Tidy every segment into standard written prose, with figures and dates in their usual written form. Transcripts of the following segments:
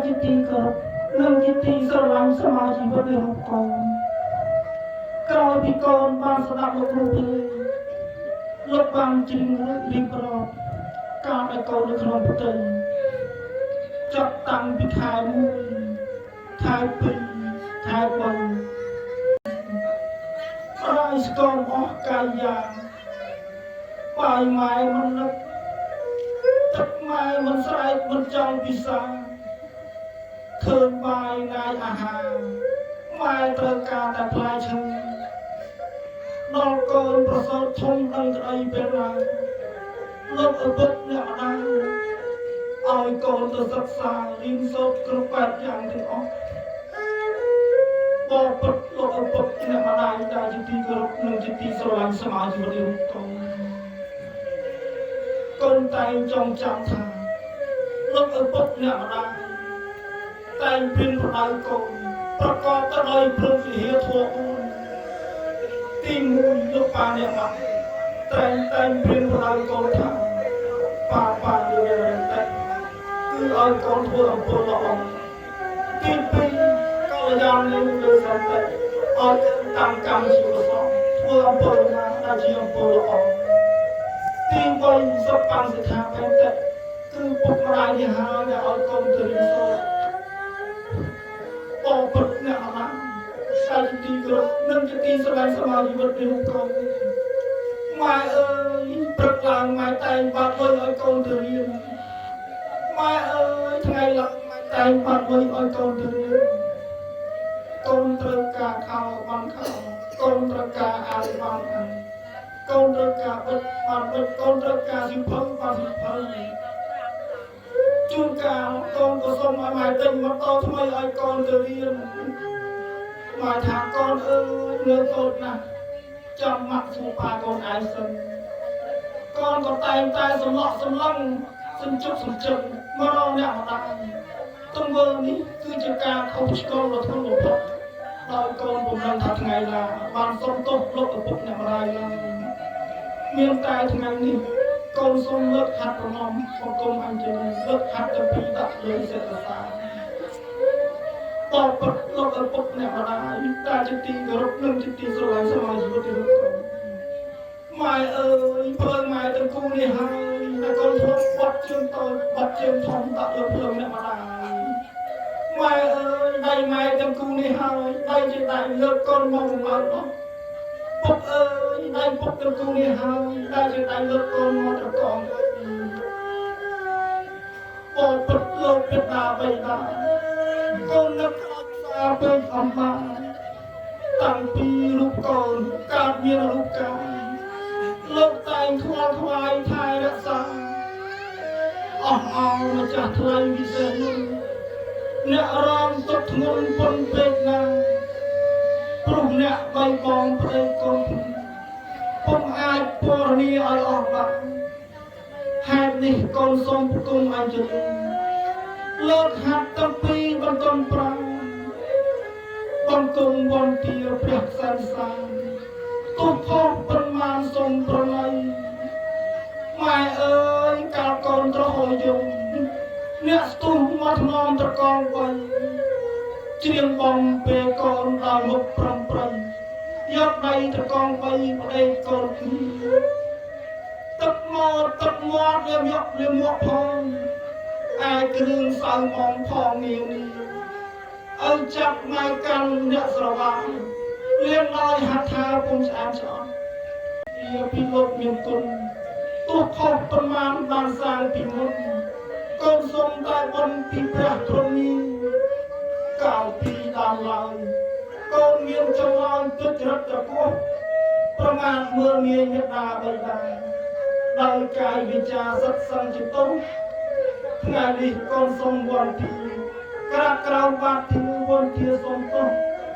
ជាទីគោរពនិងជាទីស្រឡាញ់សមាជីវិតនៃរូបកូនក្រោយពីកូនបានស្ដាប់លោកគ្រូភ្លេងលោកបានជ្រៀងរៀបរាប់ការឲ្យកូននៅក្នុងផ្ទៃចាប់តាំងពីខែ1ខែ2ខែ3រាយស្គមអស់កាយាបាយម៉ែមិននឹកទឹកម៉ែមិនស្រែកមិនចង់ពិសាឃើញបាយណាយអាហារម៉ែត្រូវការតែផ្លែឈើដល់កូនប្រសើរធំដឹងក្តីពេលណាលោកឪពុកអ្នកម្ដាយឲ្យកូនទៅសិក្សារៀនសូត្រគ្រប់បែបយ៉ាងទាំងអស់បបិទ្ធលោកឪពុកអ្នកម្ដាយដែលជាទីគោរពនិងជាទីស្រឡាញ់សមាជីវិតរបស់កូនកូនតែងចងចាំថាលោកឪពុកអ្នកម្ដាយតែងព្រៀនប្រដៅកូនប្រកបទៅដោយព្រហ្មវិហារធម៌4ទី1លោកប៉ាអ្នកម៉ាក់តែងតែងព្រៀនប្រដៅកូនថាប៉ាប៉ាយករន្តិគឺឲ្យកូនធ្វើអំពើល្អទី2កល្យាណលើលើសន្តិឲ្យតាមកម្មជាកុសលធ្វើអំពើណាដែលជាអំពើល្អទី3សប្បន្នសិក្ខាបន្តៈគឺពុកម្ដាយនេះហើយដែលឲ្យកូនទៅរៀនសូត្របបិទ្ធអ្នកអនាតែជាទីគោរពនិងជាទីស្រឡាញ់សមាជីវិតនៃរូបកូនម៉ែអើយព្រឹកឡើងម៉ែតែងបាត់លុយឲ្យកូនទៅរៀនម៉ែអើយថ្ងៃឡើងម៉ែតែងបាត់លុយឲ្យកូនទៅរៀនកូនត្រូវការខោបានខោកូនត្រូវការអាវបានអាវកូនត្រូវការបិទបានបិទកូនត្រូវការសៀវភៅបានសៀវភៅជួនកាលកូនក៏សុំឲ្យម៉ែទិញម៉ូតូថ្មីឲ្យកូនទៅរៀនម៉ែថាកូនអើយនៅតូចណាស់ចាំម៉ាក់សួរប៉ាកូនឯងសិនកូនក៏តែងតែសំឡក់សំឡឹងសញ្ជប់សញ្ជឹងមករកអ្នកម្ដាយទង្វើនេះគឺជាការខុសឆ្គងដ៏ធ្ងន់បំផុតដោយកូនពុំដឹងថាថ្ងៃណាបានសុំទោសលោកឪពុកអ្នកម្ដាយឡើយមានតែថ្ងៃនេះកូនសូមលើកហាត់ប្រណម្យបង្គំអញ្ជលីលើកហាត់ទាំងពីរដាក់លើសិរសាបបិទ្ធលោកឪពុកអ្នកម្ដាយតែជាទីគោរពនិងជាទីស្រឡាញ់សម័យជីវិតរបស់កូនម៉ែអើយភ្លើងម៉ែទាំងគូនេះហើយតែកូនធ្លាប់បាត់ជើងតូចបាត់ជើងធំដាក់លើភ្លើងអ្នកម្ដាយម៉ែអើយដៃម៉ែទាំងគូនេះហើយដៃជាដៃលើកកូនមកបង្អើអស់ពុកអើយដៃពុកទាំងគូនេះហើយដៃជាដៃលើកកូនមកត្រកងបបិទ្ធលោកបិតាបៃតាកូននឹកខ្លាចសាពេកអំបាតាំងពីរូបកូនកើតមានរូបកាយលោកតែងខ្វល់ខ្វាយថែរក្សាអស់អោម្ចាស់ថ្លៃវិសេសនោះអ្នករងទុកធ្ងន់ប៉ុនពេកណាស់ព្រោះអ្នកបីបងប្តីកូនពុំអាចពរនីឲ្យអស់បានហេតុនេះកូនសូមផ្គុំអញ្ជលីលើកហាត់តាំងពីបន្ទន់ប្រាំបង្គំវន្តាព្រះសែនសានទោះខុសប៉ុន្មានសូមប្រណីម៉ែអើយកាលកូនត្រហោយំអ្នកស្ទុះមកថ្នមត្រកងវៃច្រៀងបំពេលកូនដល់មុខប្រំប្រៃយកដៃត្រកងវៃប្តីកូនគ្នាទឹកមកទឹកមាត់លៀមយកលៀមមកផងឯគ្រឿងសៅមងផងនាងនេះឲ្យចាប់ម៉ែកាន់អ្នកស្រវាំលៀនដោយហត្ថាពុំឆ្អែតឆ្អន់ជាពីលោកមានគុណទោះខុសប្រមាណបានសាងពីមុនកូនសូមតែបុណ្យពីព្រះទ្រង់នេះកាលពីដើមឡើយកូនមានចម្លងទុច្ចរិតត្រគោះប្រមាថមើលងាយមេត្តាបិតាដោយកាយវិចាសិតសឹងជាទោសថ្ងៃនេះកូនសូមវន្តាក្រាបក្រោមបាតទីវន្តាសូមទោស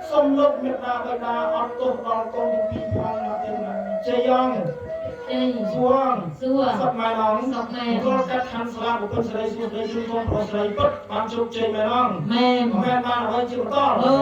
សូមលោកមេត្តាបិតាអត់ទោសដល់កូនទាំងពីរផងណាទេណាជ័យង ជ័យ សួង សួរ សុខម៉ែនង សុខម៉ែន គល់កាត់ខាន់ស្លាបុគ្គលស្រីសួស្រីជូនកូនប្រុសស្រីពិតបានជោគជ័យម៉ែនង មែន មែនបានអ្វីជាបន្ត អូ